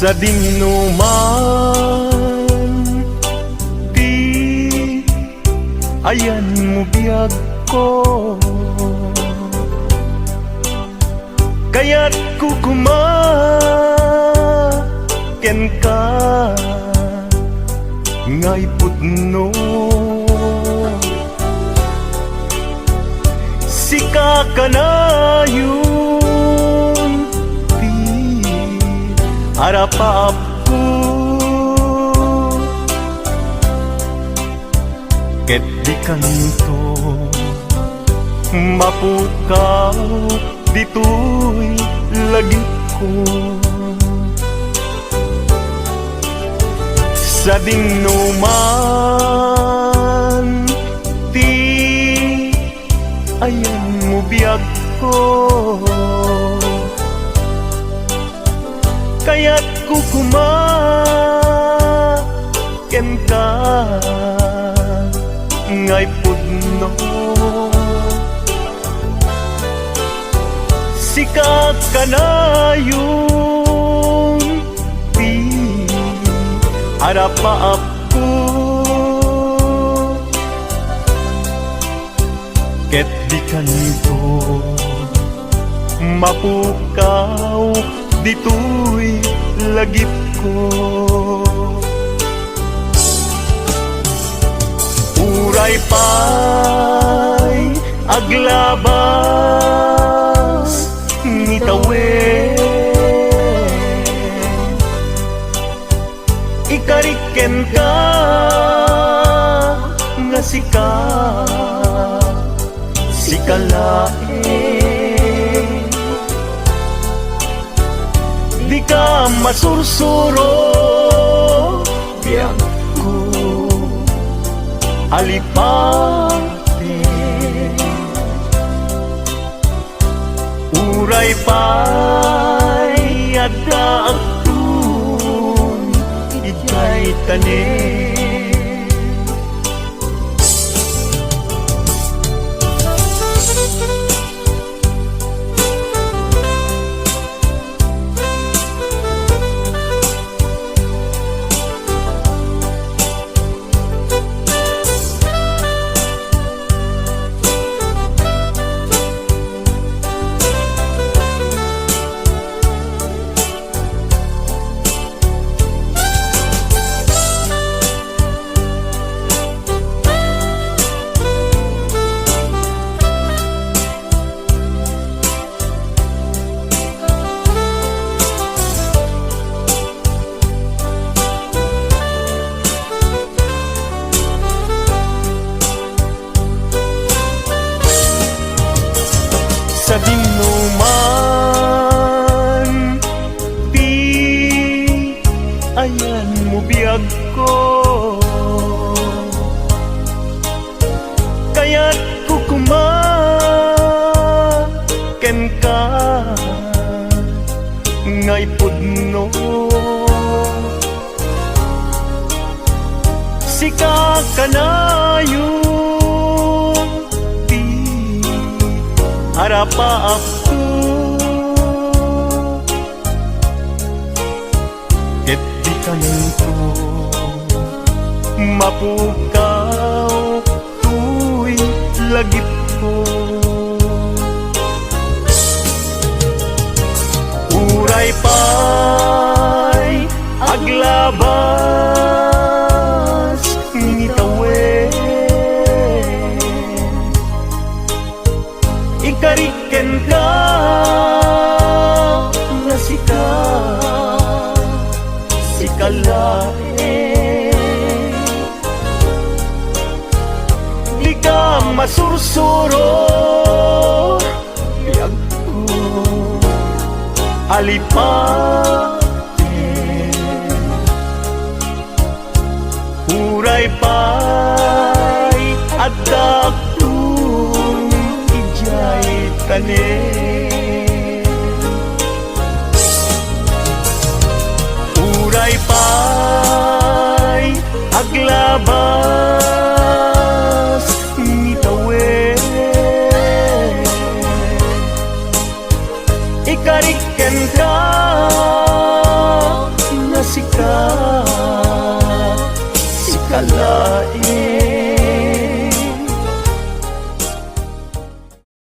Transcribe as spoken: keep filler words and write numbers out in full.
Sadingno man ti ayanmo, biagko, kayatko koma kenka ngay pudno. Sika kanayon ti arapaapko, ket dikanto mapukaw ditoy lagipko. Sadingno man ti ayanmo, biagko, kayatko koma kenka ngay pudno. Sika kanayon ti arapaapko, ket dikanto mapukaw ditoy lagipko. Uray pay aglabas ngitawen, ikarik kenka nga sika, sika laeng. Dika masursuro, biagko, alipate. Uray pay adda agtun idiay tanem. Sadingno man ti ayanmo, biagko, kayatko koma kenka ngay pudno. Sika kanayon ti arapaapko, ket dikanto mapukaw toy lagipko. Uray pay aglabas ngitawen, ikarik kenka nga sika, sika laeng. Dika masursuro, biagko, alipate. Uray pay adda agtun idiay tanem.